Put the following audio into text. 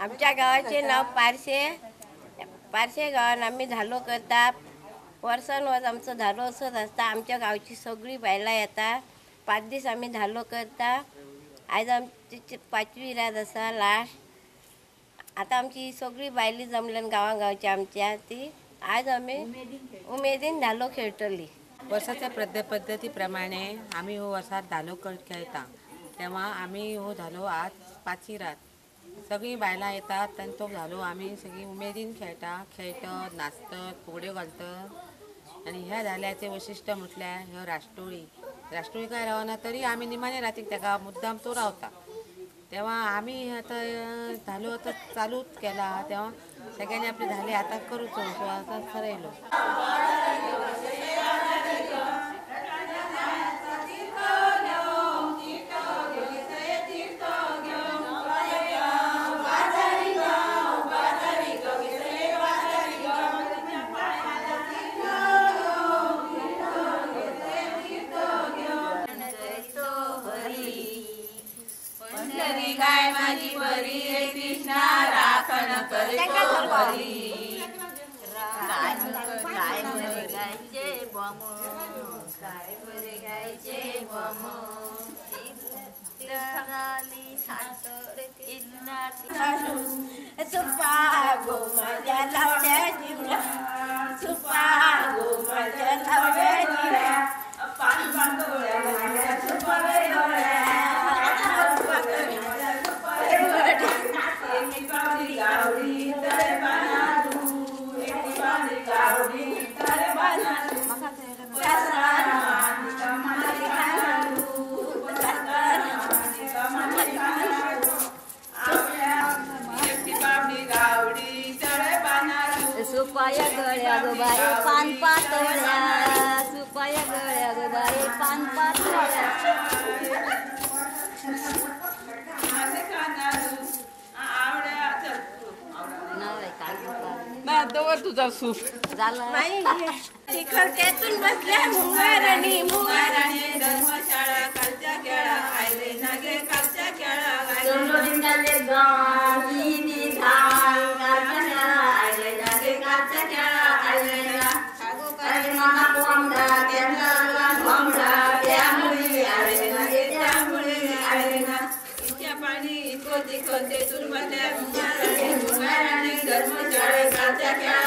आमच्या गांवाचें नांव पारशे. पारशे गांवान आमी धालो करता. वर्सान वर्स आमचो धालो असोच आसता. आमच्या गांवची सगळीं बायलां येता. 5 दीस आमी धालो करता. आयज आमची 5वी रात आसा लास्ट. आतां आमची सगळीं बायलीं जमल्यान गांवां गांवची आमच्या ती आज आमी उमेदीन धालो खेळटली. वर्साच्या पद्दती प्रमाणे आमी हो वर्साक धालो खेळटा. तेव्हा आमी हो धालो आज 5वी रात सगळीं बायलां येतात आनी तो धालो आमी सगळीं उमेदीन खेळटा. खेळटत, नाचतात, फुगड्यो घालतात. आनी ह्या धाल्याचें वैशिश्ट म्हटल्यार ह्यो राष्ट्रोळी. राष्ट्रोळी काय रावना तरी आमी निमाणे रातीक ताका मुद्दाम तो रावता. तेव्हा आमी आतां धालो आतां चालूच केला. तेव्हा सगळ्यांनी आपले धाले आतां करूचो असो आतां ठरयलो. गाय माझी बरी कृष्णा राखण करतो हरी. काय बरे गायचे बम, काय बरे गायचे बम. सुपा गो माझ्या लावड्या जीवना, सुपा गो माझ्या लावड्या जीवना. पान पातोळ्या माझ्या सुपावे डोळ्या. सुपाया गळ्या गो बाई पान पातोळ्या, सुपाया गळ्या गो बाई पान पातोळ्या. ना दवर तुझा सूप झाला खडक्यातून बसल्या मुंगाराणी. मुंगाराणी धर्मशाळा कालच्या खेळा आयले नागे कालच्या खेळा. पाणी इको तिको तेतून बसल्या मुंगाराणी. मुंगाराणी धर्मशाळा कालच्या खेळा.